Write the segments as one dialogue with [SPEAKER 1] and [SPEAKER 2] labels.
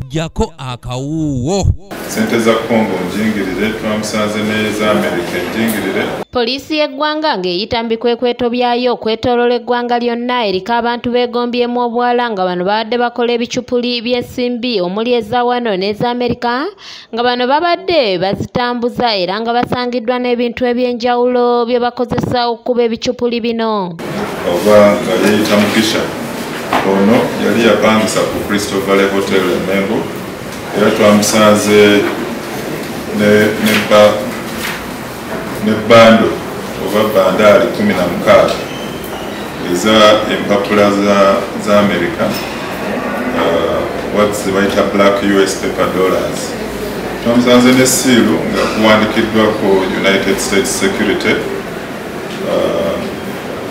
[SPEAKER 1] Jako akawuwo.
[SPEAKER 2] Sente za Congo njingirire, twamusanze n'eza Amerika njingirire.
[SPEAKER 3] Poliisi y'eggwanga ng'eyita mu bikwekweto byayo okwetooloola eggwanga lyonna eriko abantu beegombyemu obwala nga bano babadde bakola ebicupuli by'ensimbi omuli eza wano n'eza Amerika nga bano babadde bazitambuza era nga basangiddwa n'ebintu eby'enjawulo bye bakozesa okukuba ebicupuli bino.
[SPEAKER 2] Oba nga yeeyita Mugisha, ono yali yapangisa ku Crystal Valley Hotel e Mengo era twamusanze ne bando oba bandaali 16 eza empapula za America, what bayita black US paper dollars. Twamusanze ne siiru nga kuwandikiddwako United States Security,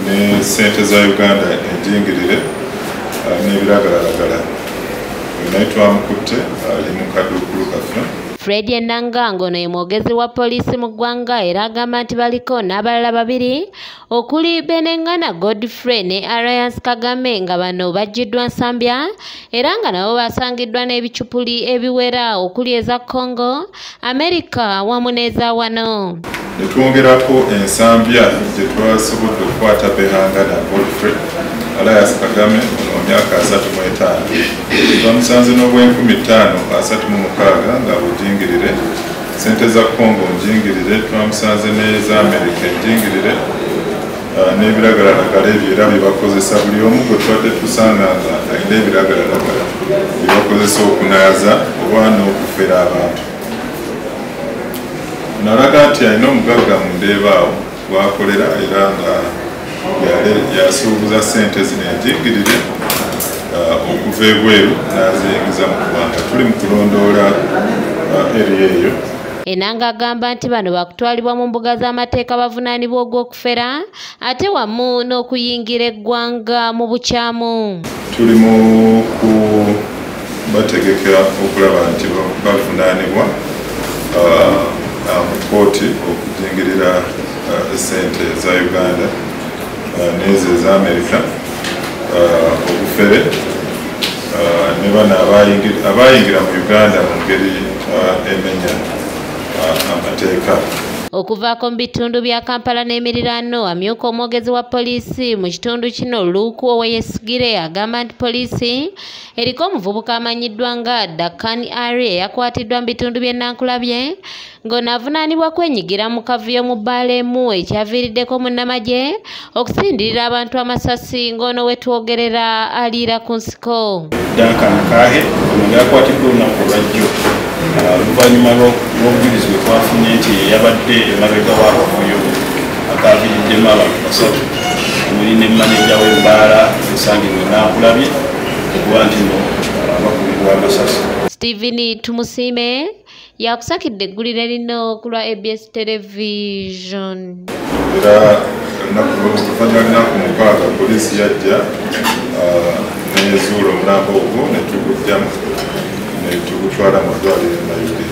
[SPEAKER 2] ne sente za Uganda enjingirire n'ebiragalalagala. Naye twamukutte ali mu kaduukulu kaffe.
[SPEAKER 3] Fred Enanga ng'ono ye mwogezi wa poliisi mu ggwanga era agamba nti baliko n'abalala babiri okuli Benengana Godfrey ne Alliance Kagame nga bano baggiddwa Nsambya era nga nabo basangiddwa n'ebicupuli ebiwera okuli eza Congo, Amerika wamu n'eza wano.
[SPEAKER 2] Ne twongerako Ensambya gye twasobodde okukwata Behangana Godfrey, Alliance Kagame ono myaka 35. Twamusanze n'obw'5,036 nga bujingirire, sente za Congo njingirire, twamusanze n'eza Amerika enjingirire, n'ebiragalalagala ebyo era bye bakozesa. Buli omu gwe tubadde tusanga nga alina ebiragalalagala bye bakozesa okunaaza oba n'okufera abantu. Nalaga nti alina omugagga mu Ndeeba awo gwakolera era nga yasuubuza ssente zino enjingirire okuva ebweru n'aziyingiza mu ggwanga. Tuli mu kulondoola eri eyo.
[SPEAKER 3] Enanga agamba nti bano bakutwalibwa mu mbuga z'amateeka bavunaanibwa ogw'okufera ate wamu n'okuyingira eggwanga mu bukyamu.
[SPEAKER 2] Tuli mu kubategekera okulaba nti bavunaanibwa mu kkooti okujingirira ssente za Uganda n'ezo eza Amerika, obufere, ne bano abayingira mu Uganda mu ngeri emenya amateeka.
[SPEAKER 3] Okuvaako mu bitundu bya Kampala n'emiriraano, amyuka omwogezi wa poliisi mu kitundu kino Luke Oweyesigire agamba nti poliisi eriko omuvubuka amanyiddwa nga Dakan Ari eyakwatiddwa mu bitundu by'e Nankulabye ng'ono avunaanibwa kwenyigira mu kavuyo mu bbaala emu ekyaviiriddeko munnamagye okusindirira abantu amasasi ng'ono we twogerera aliira ku nsiko.
[SPEAKER 4] Duncan Kahe ono yakwatiddwa olunaku olwajjo oluvannyuma lw'obujulizi bwe twafunye nti yabadde emabega w'akavuyo akaviiriddemu abantu basatu omuli ne maneja w'ebbaala esangibwa e Nankulabye okuba nti no bakubibwa amasasi.
[SPEAKER 3] Stephen Tumusiime yakusakidde eggulire lino ku lwa ABS Television.
[SPEAKER 2] Era oluvannyuma lw'ennaku 6 poliisi yajja n'ezuula omulambo ogwo ne tuguggyamu ne tugutwala mu ddwaliro e Mayuge.